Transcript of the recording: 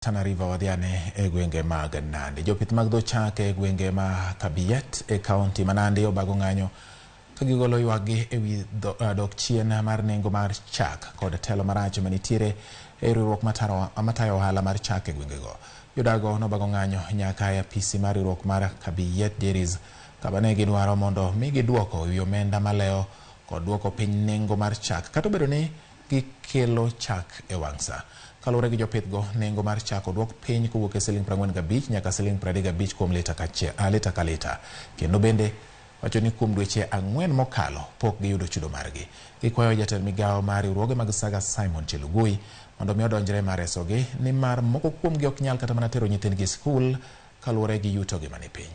Tana River wadhiane e gwenge mag Nandi. Jopith mag dho chak e gwenge ma Kabiyet e kaunti ma Nandi obago ng'anyo ka gigolo ywakgi e wi dok chien mar nengo mar chak kod telo marach manitiere e riwruok matayo ohala mar chak e gwengego. Jodago nobago ng'anyo nyaka e apisi mar riwruok mar Kabiyet Dairies kama ne gidwaro mondo migi duoko e wi omenda malewo kod duoko piny nengo mar chak kata obedo ni gikelo chak e wang' sa. Kaluwore gi jopithgo, nengo mar chak oduok piny kowuok e siling 45 nyaka siling 35 kuom lita ka lita. Kendo bende wacho ni kuom dweche 4 mokalo pok giyudo chudo margi. Gikwayo jatend migawo mar riwruoge mag Saga Simon Chelugui mondo mi odonjre mar resogi nimar moko kuomgi ok nyal kata mana tero nyithindgi e skul kaluwore gi yutogi mani piny.